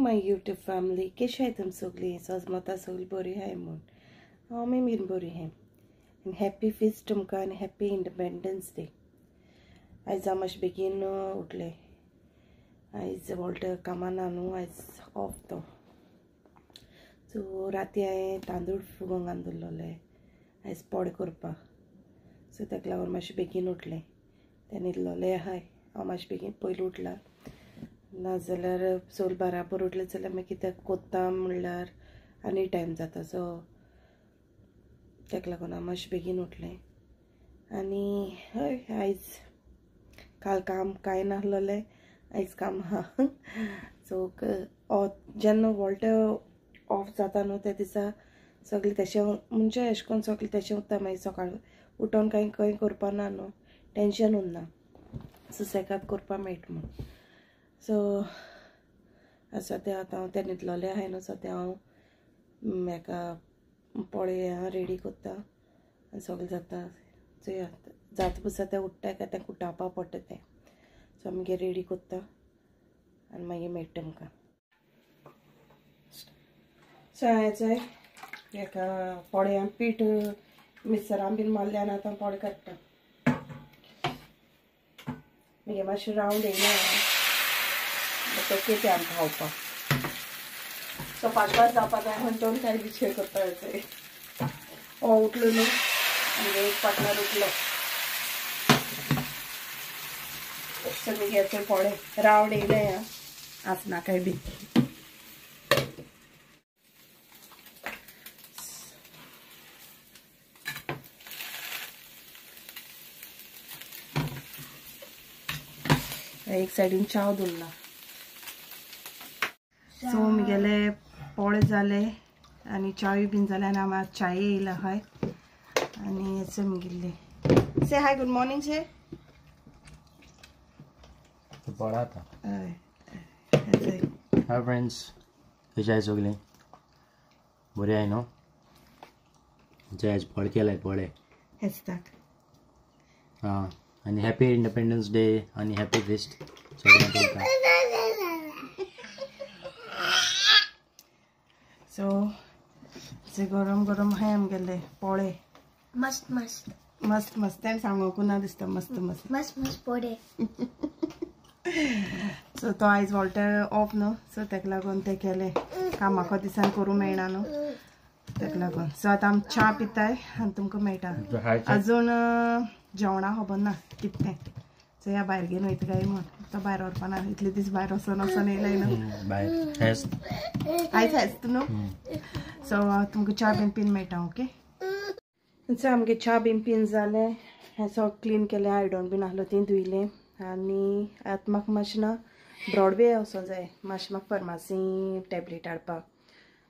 My YouTube family, कशें आहाय तुम सगळीं? सजमता सगळीं बरी आहाय म्हूण हांव बीन बरी आहाय. आनी हॅप्पी फिस्ट तुमकां आनी हॅप्पी इंडिपेंडन्स डे. आयज हांव मातशें बेगीन उठलें. आयज वॉल्टर कामा ना न्हू, आयज ऑफ तो. सो राती हांवें तांदूळ फुगोवंक घालून दवरलेले आयज पोडे करपाक. सो ताका लागून मातशें बेगीन उठलें. तें न्हिदलोलें आहाय, हांव मातशें बेगीन पयलीं उठलां. नाजाल्यार सगळें बराबर उठलें जाल्यार मागीर कित्याक कोत्ता म्हणल्यार आनी टायम जाता. सो ताका लागून हांव मातशें बेगीन उठलें. आनी हय, आयज काल काम कांय नासलेलें, आयज काम आहा. सो जेन्ना वॉल्टर ऑफ जाता न्हू त्या दिसा सगळें तशें म्हणजे अशें करून सगळें तशें उरता. मागीर सकाळ उठोन कांय खंय करपा ना न्हू, टेंशन उरना, सुसेगाद करपा मेळटा म्हूण. सो सद्या आतां हांव तें न्हिदलोलें आहाय न्हू, सद्या हांव हेका पोळे रेडी करता आनी सगळें जाता. चोया जाता पळय तें उठ्ठा काय तें कुटावपा पडटा तें. सो मागीर रेडी करता आनी मागीर मेळटा तुमकां. सो हांवें चोय हेका पोळ्यां पीठ मिक्सरान बीन मारलें आनी आतां पोळे काडटा. मागीर मातशें रावंड येयलें ओके तें आमकां खावपाक. सो फास्ट फास्ट जावपा जाय म्हणटून कांय विचार करता. हो उठलो न्हू, म्हणजे एक पार्टनर उठलो. सो मागीर चोय पोळे रावंड येयलें आसना काय बी. एक सायडीन चाव दवरला. सो म्हगेले पोळे जाले आनी चावय बीन जाले आनी हांव चाय येयला आहाय. आनी हेचे म्हगेले से हाय, गुड मॉर्निंग से. हय हाय फ्रेंड्स, कशें आहाय सगळीं? बरी आहाय न्हू? आयज पोळे केलाय, पोळे हेस्ताक. हां, आनी हॅपी इंडिपेंडन्स डे आनी हॅपी फिस्ट सगळ्यांक तुमकां. सो जे गरम गरम आहाय आमगेले पोळे. मस्त मस्त मस्त मस्त तें सांगूंक ना दिसता. मस्त मस्त मस्त मस्त पोळे. सो तो आयज वॉल्टर ऑफ न्हू, सो ताका लागून तें केलें. कामाको दिसान करूं मेळना न्हू, ताका लागून. सो आतां आमी च्या पिताय आनी तुमकां मेळटा. अजून जेवणां खबर ना कितें तें. चोया भायर घेवन वयता काय म्हूण. तो भायर व्हरपा ना, इतले दीस भायर वचोन वचोन येयलाय न्हू. आयज हेस्त न्हू. सो तुमकां च्या बीन पीन मेळटा. ओके, सो आमगे च्या बीन पीन जालें. हें सगळें क्लीन केलें, आयडण बीन आसलो तीं धुयलें. आनी आतां म्हाका मातशें ना ब्रॉडवे वचों जाय, मातशें म्हाका फार्मासी टॅबलेट हाडपाक.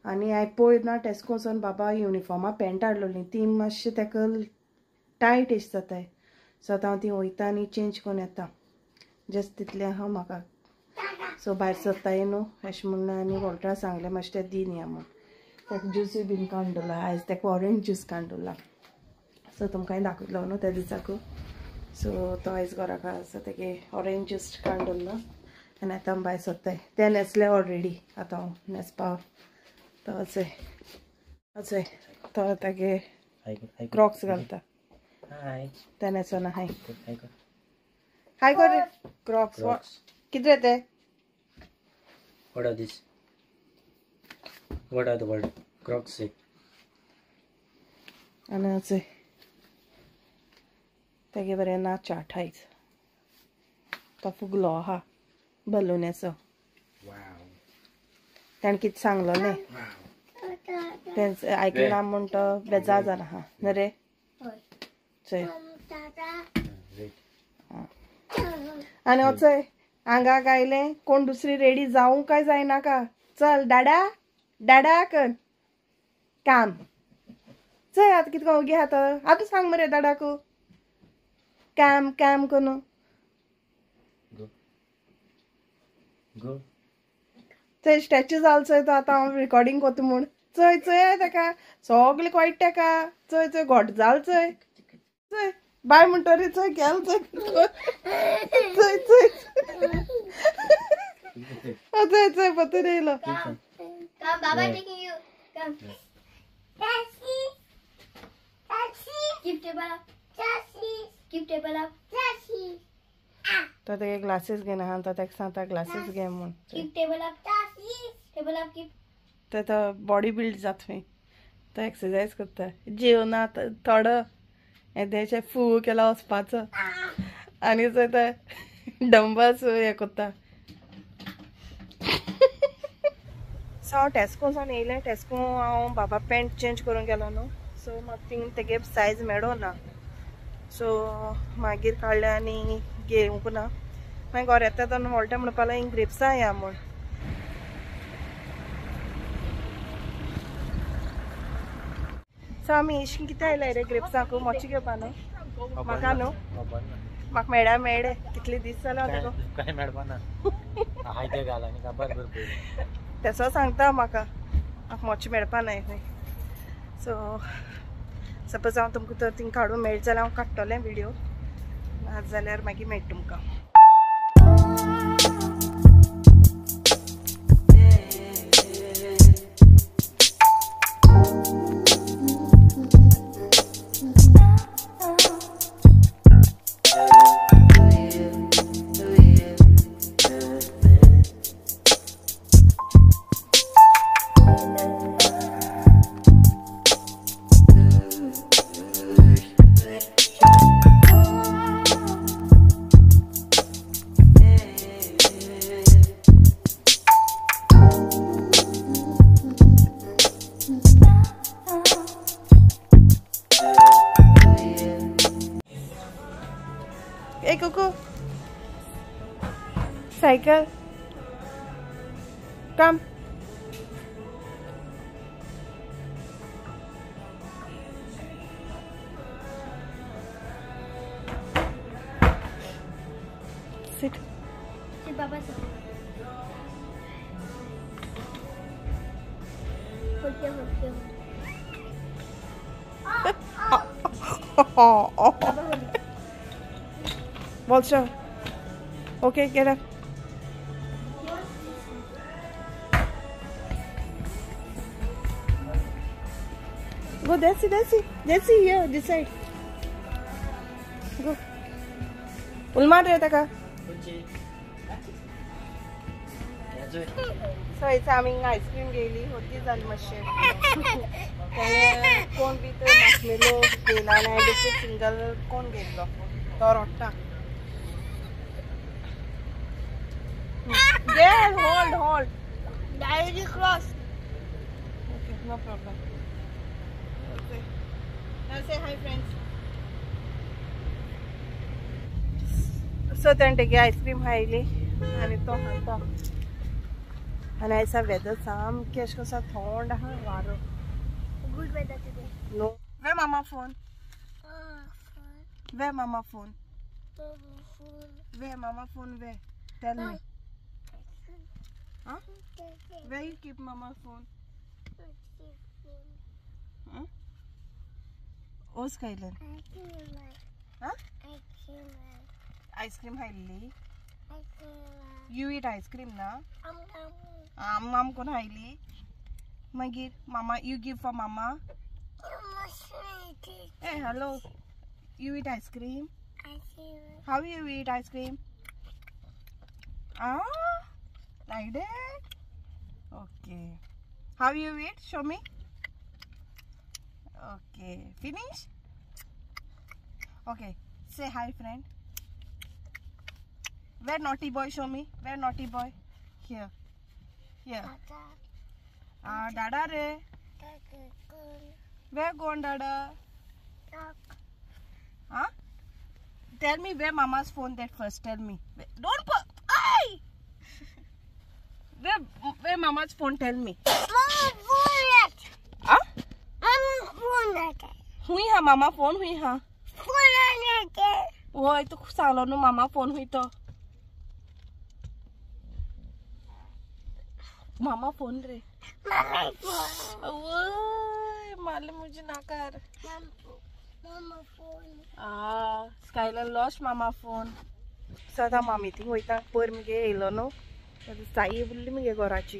आनी हांवें पयर ना टेस्को वचोन बाबा युनिफॉर्मा पॅन्ट हाडलोली, ती मातशें ताका टायट अशें जाताय. सो आतां हांव ती वयता आनी चेंज करून येता, जस्ट तितलें आहा म्हाका. सो भायर सरताय न्हू अशें म्हणून आनी वॉल्टरा सांगलें मातशें तें दी न्ही म्हूण. ताका ज्युसूय बीन काडून दवरला आयज, ताका ऑरेंज ज्यूस काडून दवरला. सो तुमकां दाखयतलो न्हू त्या दिसाकू. सो तो आयज घराक आसा, तेगे ऑरेंज ज्यूस काडून दवरला आनी आतां आमी भायर सरताय. तें न्हेसलें ऑलरेडी, आतां हांव न्हेसपा. तो अचय अचय तो तागे क्रॉक्स घालता. तें न्हेसना. हाय हाय कर क्रॉक्स कितें रे ते? What are these? What are the word? Crocs say. आनी अचय तेगे बरें ना चाट आयज. तो फुगलो आहा बलूनाचो. ताणें कितें सांगलोलें तें आयकना म्हूण तो बेजार जाला आहा न्हू रे. चोय आनी वचय हांगा आयलें कोण दुसरी रेडी जावंक काय जायनाका. चल डाडा डाडा कर काम. चल आतां कितें ओगी आहा तो. आतां सांग मरे डाडाक काम काम करून. चय स्टॅच्यू जालो चोय तो. आतां हांव रिकॉर्डिंग करता म्हूण. चोय चोय ताका सगळें कळटा ताका. चोय चोय घोट जालो चोय. चोय बाय म्हणटरी चोय गेल चोय चोय चोय. चल चल पत्तून येयलो. Come, Baba taking you. Come. Taxi. Taxi. Keep table up. Taxi. Keep table up. Taxi. तो तेगे ग्लासीस घेना आहा, तो तेका सांगता ग्लासीस घे म्हूण. Keep table up. Taxi. Table up keep. तो बॉडी बिल्ड जाता थंय, तो एक्सरसाइज करता. जेवना थोडो येदेशें फू केला वचपाचो आनी चोयता डंबल्स हें करता. सो हांव टेस्को सावन येयलें. टेस्को हांव बाबा पॅन्ट चेंज करूंक गेलो न्हू, सो म्हाका थिंग तेगे सायज मेळो ना, सो मागीर काडलें आनी घेवंक ना. मागीर घरा येता तेन्ना वोल्टा म्हणपाक लागलो हिंग ग्रेप्सां या म्हूण. सो आमी एश कितें आयलाय रे ग्रेप्सांकू मोची घेवपा न्हू? म्हाका न्हू, म्हाका मेळ्ळा मेळ्ळे कितले दीस जाले हांव तेका काय मेळपा ना. हाय ते घाल आनी काबार भरपूर तेसो सांगता म्हाका, म्हाका मोची मेळपा नाय खंय. सो सपोज हांव तुमकां तर थिंग काडून मेळट जाल्यार हांव काडटलें विडियो, ना जाल्यार मागीर मेळटा तुमकां. Hey Cuckoo, cycle, come. Sit. Sit, Baba, sit. Hold here, hold here. Baba, hold it. Walter. Okay, get up. Go, Desi, Desi. Desi, here, this side. Go. Ulman re taka. So it's having ice cream daily. होती जाली मातशें. कोण बी तर marshmallow घेयला आनी बेश्टे single कोण घेतलो तो रोडटा. There, hold, hold. Directly cross. Okay, no problem. Okay. Now say hi, friends. So then take ice cream highly. And तो खाता. And ऐसा weather सामके अशें कसो थंड आहा वारो. Good weather today. No. Where mama phone? Where mama phone? Where mama phone? Where? Tell me. Huh? Where you keep mama phone? Huh? Oh, Skyline. Huh? Ice cream haili. You eat ice cream na? Mom kon haili. Magir, mama, you give for mama. Hey, hello. You eat ice cream? How you eat ice cream? Ah, like that? Okay. How you eat? Show me. Okay. Finish? Okay. Say hi, friend. Where naughty boy? Show me. Where naughty boy? Here. Here. Ah, Dada re. Where gone Dada? Huh? Tell me where mama's phone that first. Tell me. Don't put. Ay! Where mama's phone? Tell me. Mama phone. Huh? Mama phone. Hui ha mama phone hui ha. Phone. वय तुका सांगलो न्हू मामा phone हुई तो. मामा phone रे. वय मारले मुझे नाकार. मामा फोन. आ स्कायला लॉस्ट मामा फोन. सो आतां मामी थिंग वयता. पयर मुगे येयलो न्हू चाई उरली मगे घराची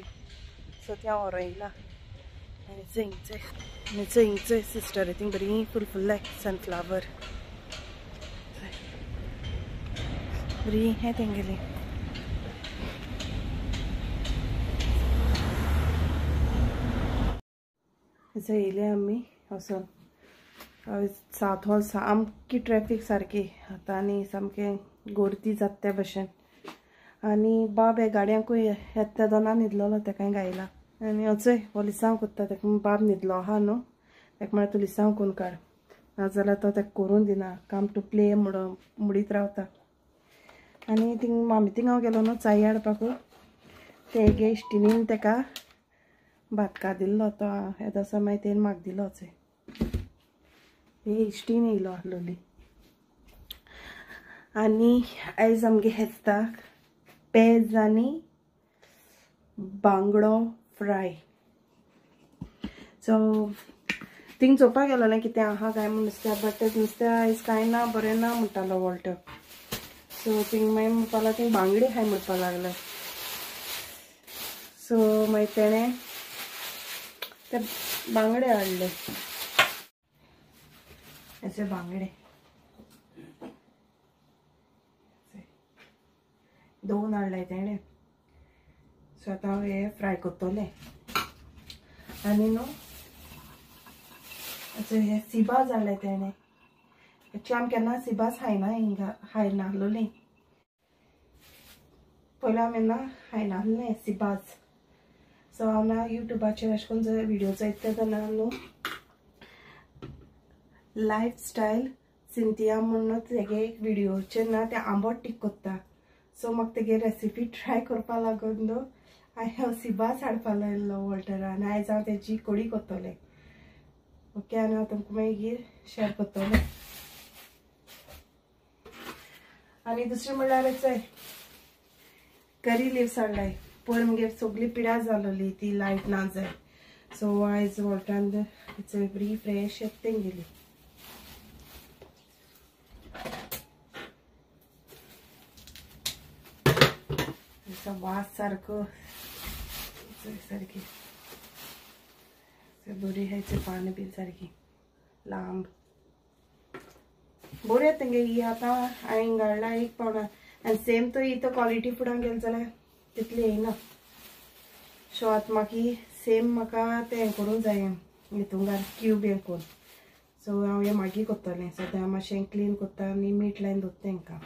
सो ती हांव व्हरोन आनी चोय हिंगचोय सिस्टर थिंग बरी फुलफुल्लाय सनफ्लावर बरी हें तेंगेली. येयले आमी वचोन सात हॉल सामकी ट्रॅफीक सारकी आतां आनी सामकें गर्दी जाता त्या भशेन. आनी बाब हे गाडयांकूय येता त्या दोना न्हिदलोलो तेकाय गायला. आनी अचय हो लिसांव कोत्ता तेका बाब न्हिदलो आहा न्हू तेका म्हळ्यार तूं लिसांव करून काड नाजाल्यार तो तेका करूंक दिना काम टू प्ले म्हणून मुडीत रावता. आनी थिंग मामी थिंग हांव गेलो न्हू चाय हाडपाकू तेगे इश्टिणीन तेका भातका दिल्लो तो येदो आसा मागीर तेणें म्हाका दिलो चोय. हे इश्टीन येयलो आसलोली. आनी आयज आमगे हेस्ताक पेज आनी बांगडो फ्राय. सो थिंग चोवपाक गेलोलें कितें आहा काय म्हूण नुस्त्या बट नुस्त्या आयज कांय ना बरें ना म्हणटालो वॉल्टर. सो थिंग मागीर म्हणपाक लागलो थिंग बांगडे खाय म्हणपाक लागले. सो मागीर तेणें ते बांगडे हाडले. अशे बांगडे दोन हाडले तेणें. सो आतां हांव हे फ्राय करतलें. आनी न्हू हे सिबाज हाडले तेणें. एक्चुली आमी केन्ना सिबाज खायना हिंगा खायनासलोलीं पयलीं आमी ना खायनासलें सिबाज. सो हांव ना यूट्यूबाचेर अशें करून जर विडियो चोयता तेन्ना न्हू लायफ स्टायल सिंथिया म्हणून तेगे एक विडियोचेर ना ते आंबट टीक कोत्ता. सो म्हाका तेगे रेसिपी ट्राय करपा लागून न्हू हांव सिबाज हाडपा लायलो वॉल्टरा आनी आयज हांव तेजी कोडी कोत्तलें. ओके आनी हांव तुमकां मागीर शेअर करतलें. आनी दुसरें म्हणल्यार चोय करी लिव्स हाडलाय. पयर मगे सगळी पिड्यार जालोली ती लायट ना जाय. सो आयज वॉल्टरान बरी फ्रेश येता तेंगेली. वास सारको सारकी बरी आहाय पानां बीन सारकी लांब बरी येता तेंगे. ही आतां हांवें हाडला एक पावना आनी सेम तो ही तो क्वॉलिटी फुडां गेले जाल्यार तितली येयना. सो आतां म्हाका सेम म्हाका तें हें करूंक जाय हितून घाल क्यूब हें करून. सो हांव हें मागीर करतलें. सद्या हांव मातशें क्लीन करता आनी मीठ लायन दवरता तेंकां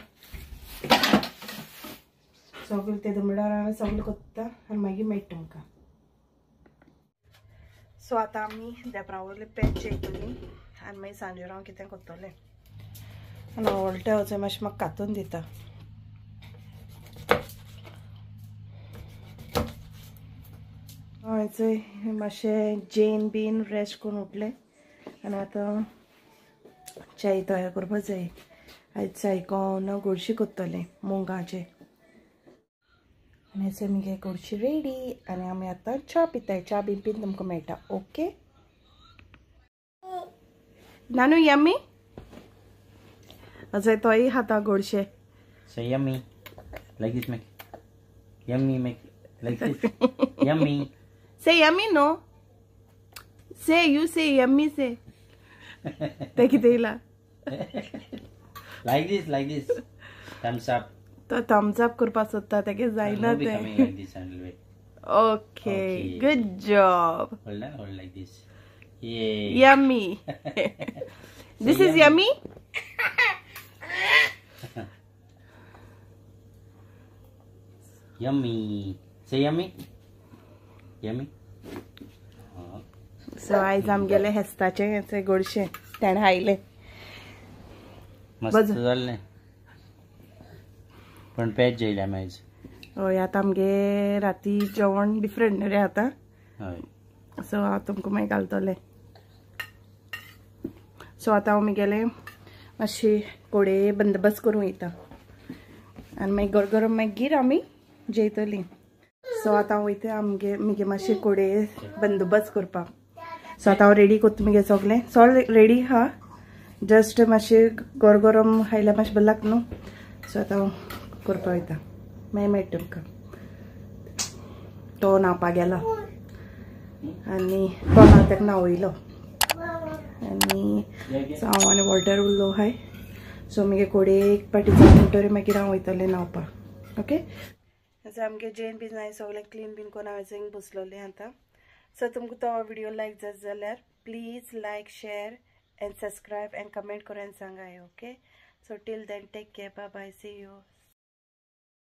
सगळें तें म्हणल्यार हांव सगळें करता आनी मागीर मेळटा तुमकां. सो आतां आमी देपरा वयले पेज जेयतलीं आनी मागीर सांजेर हांव कितें करतलें. आनी व्हडलें वचून मातशें म्हाका कातून दिता. हांवें चोय मातशें जेन बीन रेस्ट करून उठलें आनी आतां च्याय तयार करपाक जाय. आयज च्याय कोण गोडशी करतलें मुगाचें. आनी चोय मुगे गोडशी रेडी आनी आमी आतां च्या पिताय. च्या बीन पीन तुमकां मेळटा. ओके नानू यम्मी अजय तोय खाता गोडशे. Say yummy. Like this make. Yummy make. Like this. Yummy. Say yummy no. Say you say yummy say. ते कितें येयला? Like this, like this. Thumbs up. तो थम्स अप करपाक सोदता तेगे जायना तें. Okay good job. Hold on, hold like this. Yay. Yummy. This is yummy. Yummy. Say yummy. Yummy. So आयज आमगेले हेस्ताचें गोडशें तेणें हायलें. मस्त जाल्लें पण पेज जेयले आमी आयज. हय आतां आमगे राती जेवण डिफरंट रे आतां. हय सो हांव तुमकां मागीर घालतलें. सो आतां हांव मुगेलें मातशी कोडे बंदोबस्त करूंक वयता आनी मागीर गरगरम मागीर आमी जेयतलीं. सो आतां हांव वयता आमगे मुगे मातशे कोडे बंदोबस्त करपाक. सो आतां हांव रेडी करता मुगे सगळें. सगळें रेडी आहा जस्ट मातशें गरगरम खायल्यार मातशें बरें लागता न्हू. सो आतां हांव करपाक वयता मागीर मेळटा तुमकां. तो न्हांवपा गेला आनी तो ना ताका न्हांवयलो आनी सो हांव आनी वॉल्टर उरलो हाय. सो मागीर कोडे एक पाटी जालें म्हणटकीर मागीर हांव वयतलें न्हांवपाक. ओके, सो आमगे जेन बीन जाय सगळें क्लीन बीन करून हांवें जंय बसलोलें आतां. सो तुमकां तो व्हिडियो लायक जात जाल्यार please like, share and subscribe and comment करून सांगाय. Okay, so till then take care, bye bye, see you.